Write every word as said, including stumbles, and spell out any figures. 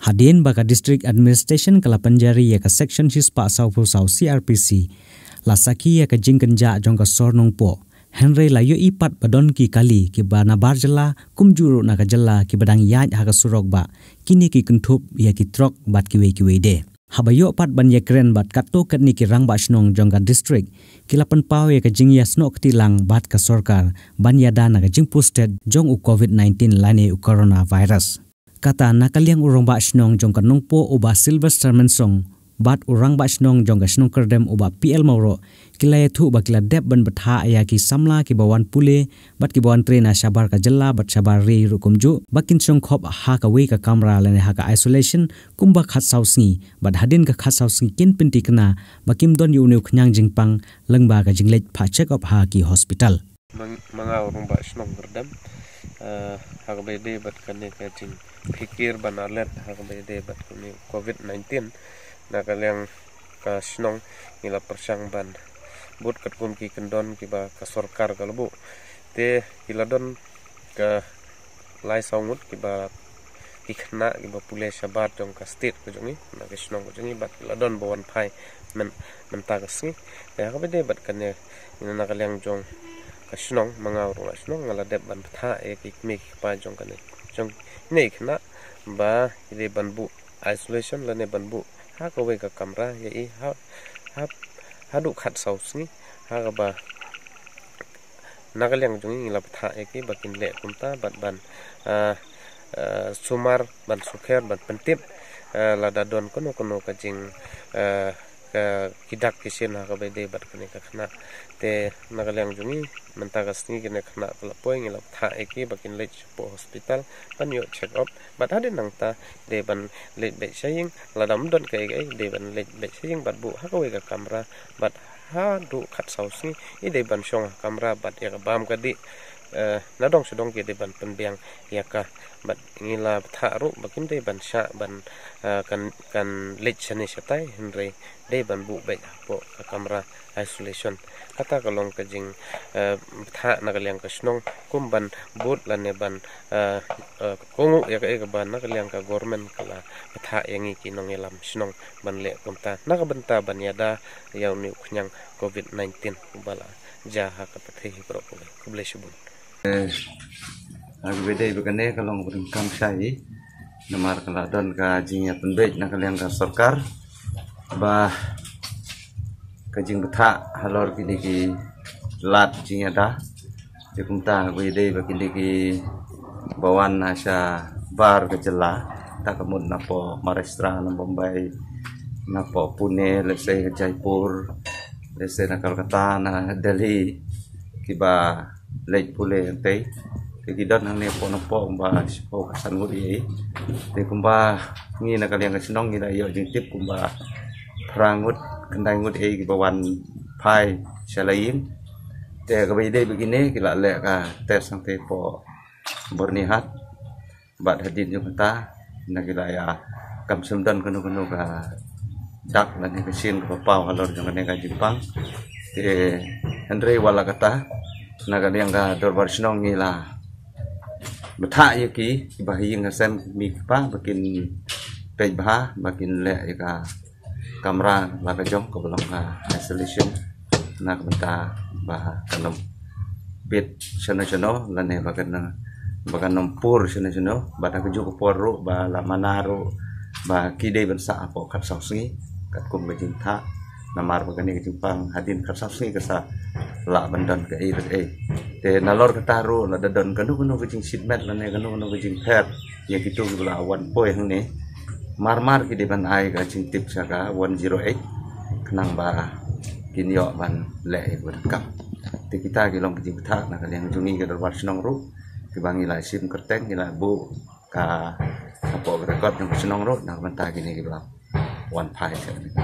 Hadien ba ka District Administration ka la pynjari ïa ka Section shispah sawphew saw C R P C, la sakhi ïa ka jingkynjah jong ka sor Nongpoh. Hynrei la ïohi pat ba don ki kali kiba nabar jylla, kumjuh ruh na ka jylla kiba dang ïaid ha ka surok, ba kine ki kynthup ïa ki trok bad kiwei kiwei de. Haba ïoh pat ban ïakren bad katto katne ki rangbah shnong jong ka district, ki la pynpaw ïa ka jingïasnoh kti lang bad ka sorkar ban ïada na ka jingpustet jong u COVID nineteen lane u coronavirus. Kata na ka liang u rangbah shnong jong ka Nongpoh u Bah Sylvester Mynsong bad u rangbah shnong jong ka shnong Kyrdem u Bah P L Mawroh, ki la ïathuh ba ki la dep ban bthah ïa ki samla kiba wan pule bad kiba wan trei na shabar ka jylla bad shabar ri ruh kumjuh, ba kin shong khop ha kawei ka kamra lane ha ka isolation kumba khatsaw sngi, bad hadien ka khatsaw sngi kin pynthikna ba kim don ïa une u khñiang jingpang lyngba ka jingleit phah check up ha ki hospital. Mang-, manga u rangbah shnong Kyrdem, eh, ha kaba ïadei bad kane ka jingpynkhiah ban alert ha kaba ïadei bad kane COVID nineteen, na ka liang ka shnong ngi la pyrshang ban bud katkum ki kyndon kiba ka sorkar ka la buh. Te ki la don ka lai saw ngut kiba ki khynnah kiba pule shabar jong ka state ka jong ngi, na ka shnong ka jong ngi, bad ki la don ba wan phai myn-, mynta ka sngi. Te ha kaba ïadei bad kane, na ka liang jong ka shnong, manga u rangbah shnong, nga la dep ban bthah ïa ki kmie ki kpa jong kane, jong kine ki khynnah, ba ki dei ban buh isolation lane ban buh ha kawei ka kamra ïa i ha, ha, haduh khatsaw sngi, ha kaba na ka liang jong ngi la bthah ïa ki ba kin leh kumta bad ban, ah, ah, sumar, ban sukher, ban pyntip, ah, lada don kano kano ka jing, ah, ka, ki dak ki shin ha kaba ïadei bad kane ka khynnah. Te na ka liang jong ngi mynta ka sngi kane ka khynnah ka la poi, ngi la bthah ïa ki ba kin leit shapoh hospital ban ïoh check up. Bad hadien nangta dei ban leit beit sha ïing, lada ym don kaei kaei dei ban leit beit sha ïing bad buh ha kawei ka kamra, bad haduh khatsaw sngi i dei ban shong ha kamra bad ïa ka bam ka dih, eh, nadong shadong ki dei ban pynbiang ïa ka. Bad ngi la bthah ruh ba kim dei ban shah ban, eh, kan, kan leit shane shatai, hynrei dei ban buh beit hapoh ka kamra isolation. Kata ka long ka jing, eh, bthah na ka liang ka shnong kum ban bud lane ban, eh, eh, kohnguh ïa kaei kaba na ka liang ka government ka la bthah ïa ngi ki nongïalam shnong ban leh kumta na ka bynta ban ïada ïa une u khñiang COVID nineteen uba la jia ha ka pyrthei hi baroh kawei. Khublei shibun. Eh, ha kaba ïadei bad kane ka long ba donkam shai, namar ka la don ka jingïapynbeit na ka liang ka sorkar ba ka jingbthah halor kine ki lad jingïada. Te kumta ha kaba ïadei bad kine kiba wan na shabar ka jylla, te ka mut napoh Maharashtra, na Bombay, napoh Pune, lehse Jaipur, lehse na Kolkata, na Delhi, kiba leit pule hangtei. Te ki don hangne hapoh Nongpoh kumba shiphew khatsan ngut ei. Te kumba ngi na ka liang ka shnong ngi la ïoh jingtip kumba phra ngut, khyndai ngut ei kiba wan phai sha la ïing. Te kaba ïadei bad kine ki la leh ka test hangtei hapoh Byrnihat. Bad hadien jong kata, na ki la ïa kam shym don kano kano ka dak lane ka shin kaba paw halor jong kane ka jingpang. Te hynrei wat la kata, na ka liang ka dorbar shnong ngi la bthah ïa ki, kiba ha ïing ha sem ki kmie ki kpa ba kin peit bha, ba kin leh ïa ka kamra la ka jong kaba long ka isolation, na ka bynta ba kan ym bit shano shano lane ba kan, ba kan ym pur shano shano, bad ha kajuh ka por ruh ba la mana ruh ba ki dei ban sah hapoh khatsaw sngi katkum ka jingthah, namar ba kane ka jingpang hadien khatsaw sngi ka sa lah ban don kaei kaei. Te nalor kata ruh lada don kano kano ka jingshit met lane kano kano ka jingpher ïa kito kiba la wan poi hangne, mar mar ki dei ban ai ka jingtip sha ka one zero eight, khnang ba kin ïoh ban leh ïa kaba donkam. Te kita ki long ka jingbthah na ka liang jong ngi ka dorbar shnong ruh, kiba ngi la shim kyrteng, ngi la buh ka hapoh ka record jong ka shnong ruh na ka bynta kine kiba la wan phai sha kane ka